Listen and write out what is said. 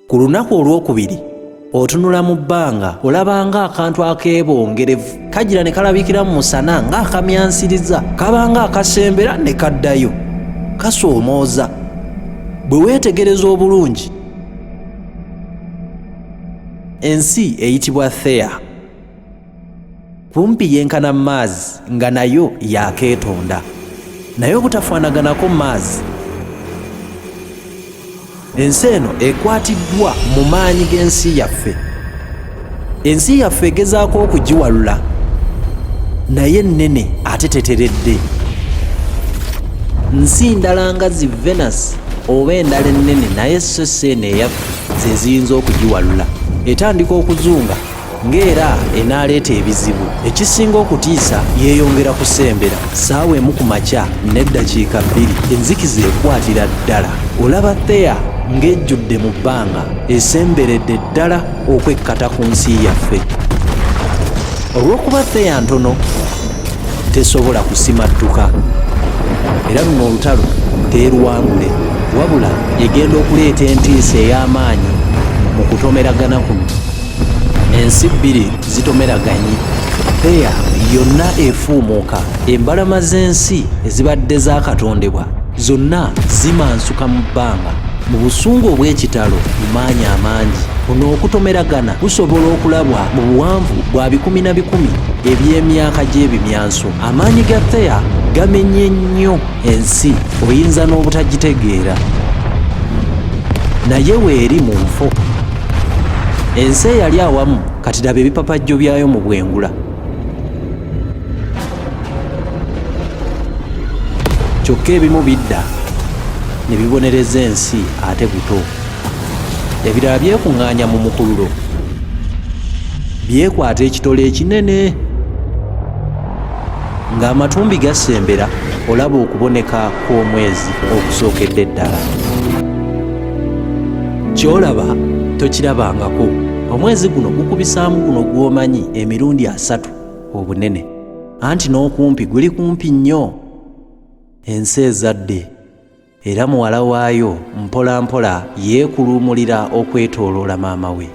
Ku lunaku olwokubiri otunula mu bbanga olaba ng'akantu akeebongerevu kagira ne kalabikira mu musana ng'akamyansiriza, kaba ng'akasembera ne kaddayo, kasoomooza. Bwe weetegereza obulungi, ensi eyitibwa Thea kumpi yenkana Mars nga nayo yaakeetonda, naye obutafaanaganako Mars, ensi eno ekwatiddwa mu maanyi g'ensi yaffe. Ensi yaffe egezaako okugiwalula naye nnene ate teteredde. Nsi ndala nga zi Venus oba endala ennene naye sso si eno eyaffe ze ziyinza okugiwalula. Etandika okuzunga ng'era enaaleeta ebizibu. Ekisinga okutiisa yeeyongera kusembera. Ssaawa emu ku makya n'eddakiika bbiri enzikiza ekwatira ddala. Olaba Thea ng'ejjudde mu bbanga esemberedde ddala okwekkata ku nsi yaffe. Olw'okuba Thea ntono tesobola kusimattuka era luno olutalo teeruwangule wabula egenda okuleeta entiisa ey'amaanyi mu kutomeragana kuno. Ensi bbiri zitomeraganye. Thea yonna efuumuuka. Embalama z'ensi ezibadde zaakatondebwa zonna zimansuka mu bbanga mu busungu obw'ekitalo mu maanyi amangi. Kuno okutomeragana kusobola okulabwa mu buwanvu bwa bikumi na bikumi eby'emyaka gy'ebimyanso. Amaanyi ga Thea gamenye nnyo ensi oyinza n'obutagitegeera naye weeri mu nfo. Ensi eyali awamu kati laba ebipapajjo byayo mu bwengula. Kyokka ebimu bidda ne bibonereza ensi ate buto. Ebirala byekuŋŋaanya mu mukululo, byekwata ekitole ekinene. Ng'amatumbi gasembera olaba okuboneka kw'omwezi okusookedde ddala. Ky'olaba tokirabangako. Omwezi guno gukubisaamu guno gw'omanyi emirundi asatu obunene. Anti n'okumpi guli kumpi nnyo. Ensi ezadde era muwala waayo mpolampola yeekuluumulira okwetooloola maama we.